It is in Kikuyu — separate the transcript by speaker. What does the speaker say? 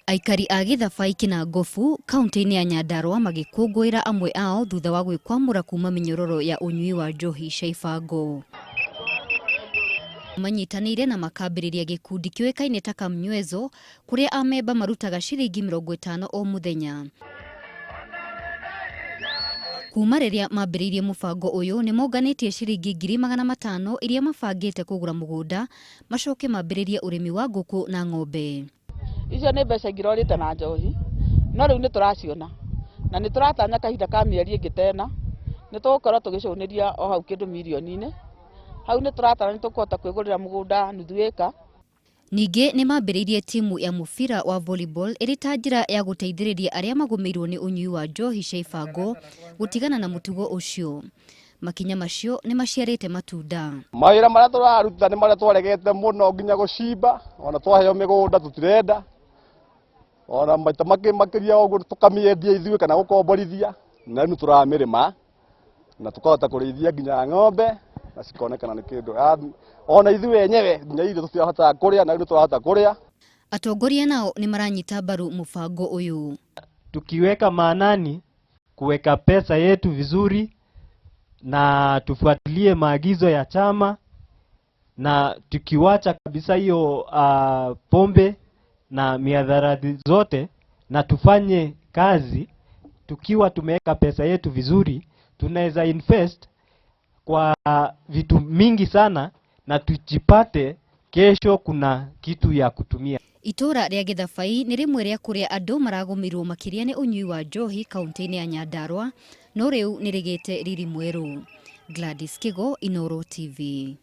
Speaker 1: Aikari a Gĩthabai Kĩnangobu, kauntĩ-inĩ ya Nyandarua magĩkũngũĩra amwe ao thutha wa gwĩkwamũra kuma mĩnyororo ya ũnyui wa njohi cia ibango. Manyitanĩire na makambĩrĩria gĩkundi kĩũĩkaine ta Kamnywezo kũrĩa amemba marutaga ciringi 50 o mũthenya. Kuma rĩrĩa mambĩrĩirie mũbango ũyũ nĩ monganĩtie ciringi 500,000 iria mabangĩte kũgũra mũgũnda macoke mambĩrĩrie ũrĩmi wa ngũkũ na ng'ombe.
Speaker 2: Icio nĩ mbeca ingĩrorĩte na njohi, no rĩu nĩ tũraciona na nĩ tũratanya kahinda ka mĩeri ĩngĩ ta ĩna nĩ tũgũkorwo tũgĩcũnĩria o hau kĩndũ mirioni-inĩ. Hau nĩ tũratanya nĩ tũkũhota kwĩgũrĩra mũgũnda nuthu ĩka.
Speaker 1: Ningĩ nĩ maambĩrĩirie timu ya mũbira wa volleyball ĩrĩ ta njĩra ya gũteithĩrĩria arĩa magũmĩirũo nĩ ũnyui wa njohi cia ibango gũtigana na mũtugo ũcio. Makinya macio nĩ maciarĩte matunda.
Speaker 3: Mawĩra marĩa tũraruta nĩ marĩa twaregete mũno nginya gũcimba, ona twaheo mĩgũnda tũtirenda, ona maita makĩria ũguo tũkamĩendia ithuĩ kana gũkomborithia, na rĩu tũramĩrĩma na tũkahota kũrĩithia nginya ng'ombe na cikonekana nĩ kĩndũ. Ona ithuĩ enyewe nginya irio tũtirahotaga kũrĩa na rĩu nĩ tũrahota kũrĩa.
Speaker 1: Atongoria nao nĩ maranyita mbaru mũbango ũyũ.
Speaker 4: Tukiweka maanani kuweka pesa yetu vizuri na tufuatilie maagizo ya chama na tukiwacha kabisa hiyo pombe na miadharati zote na tufanye kazi tukiwa tumeweka pesa yetu vizuri, tunaweza invest kwa vitu mingi sana na tujipate kesho kuna kitu ya kutumia.
Speaker 1: Itũũra rĩa Gĩthabai nĩ rĩmwe rĩa kũrĩa andũ maragũmĩirwo makĩria nĩ ũnyui wa njohi kaunti-inĩ ya Nyandarua, no rĩu nĩ rĩgĩte riri mwerũ. Gladys Kigo, Inooro TV.